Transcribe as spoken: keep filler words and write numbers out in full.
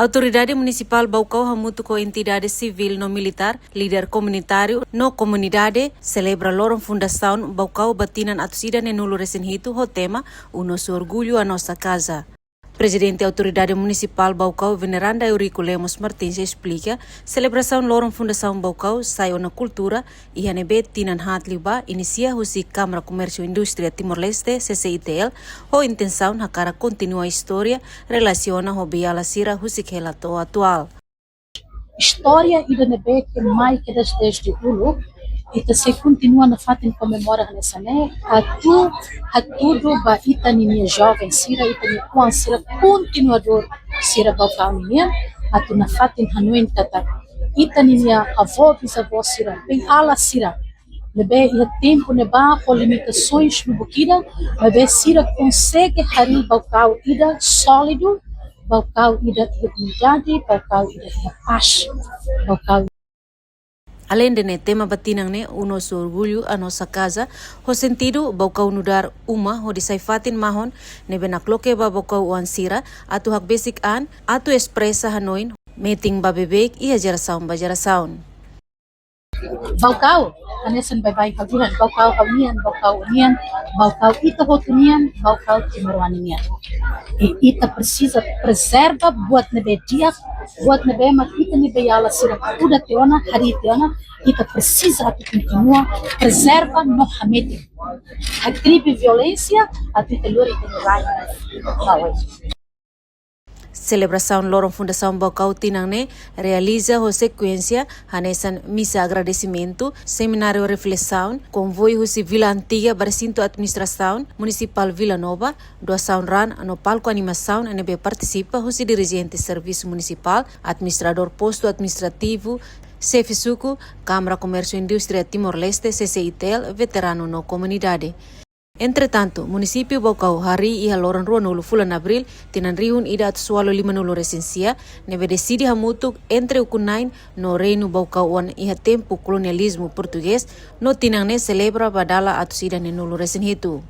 Autoridade Munisipál Baucau hamutuk ho entidade sivíl no militár, líder komunitáriu no komunidade selebra loron fundasaun Baucau ba tinan atus ida neenulu resin hitu ho tema O Nosso Orgulho, a Nossa Casa. Prezidente Autoridade Munisipál Baucau, Veneranda Eurico Lemos Martins, esplika, selebrasaun loron fundasaun Baucau sai ona kultura iha ne'ebé tinan haat liubá inisia husi Kámara Komérsiu Indústria Timor-Leste, C C I T L, ho intensaun hakarak kontinua istória relasiona ho beiala sira husik hela to'o atuál. Istória ida ne'ebé ke mai kedas dezde uluk, ita sei kontinua nafatin komemora hanesan ne'e, atu hatudu ba ita-nia joven sira, ita-nia oan sira, kontinuadór sira Baucau nian, atu nafatin hanoin katak ita-nia avó, bizavó sira, beiala sira ne'ebé iha tempu ne'ebá ho limitasaun lubuk ida, maibé sira konsege harii Baucau ida sólidu, Baucau ida iha unidade, Baucau ida iha pás, Baucau. Aleinde ne'e, tema ba tinan ne'e, O Nosso Orgulho, a Nossa Casa, ho sentidu Baucau nu'udar uma hodi sai fatin mahon ne'ebé nakloke ba Baucau oan sira atu hakbesik an, atu espresa hanoin, metin ba beibeik iha jerasaun ba jerasaun. Baucau, hanesan baibain ha'u dehan, Baucau ha'u-nian, Baucau ó-nian, Baucau ita hotu nian, Baucau timoroan nian. I ita presiza prezerva buat ne'ebé di'ak, buat ne'ebé mak ita-nia beiala sira kuda tiha ona, harii tiha ona, ita presiza atu kontinua prezerva no hametin. Hakribi violénsia, atu ita lori ita-nia rai. Baucau. Selebrasaun loron fundasaun Baucau tinan ne'e realiza ho sekuénsia hanesan misa agradesimentu, semináriu reflesaun, konvoi husi Vila Antiga ba resintu administrasaun munisipál Vila Nova, doasaun raan no palku animasaun ne'ebé partisipa husi dirijente servisu munisipál, administradór postu administrativu, xefe suku, Kámara Komérsiu Indústria Timor-Leste, C C I T L, veteranu no komunidade. Entretantu, munisípiu Baucau harii iha loron ruanulu fulan Abríl, tinan rihun ida atus ualu limanulu resin sia, ne'ebé deside hamutuk entre ukun-na'in no reinu Baucau oan iha tempu kolonializmu portugés, no tinan ne'e selebra ba dala atus ida neenulu resin hitu.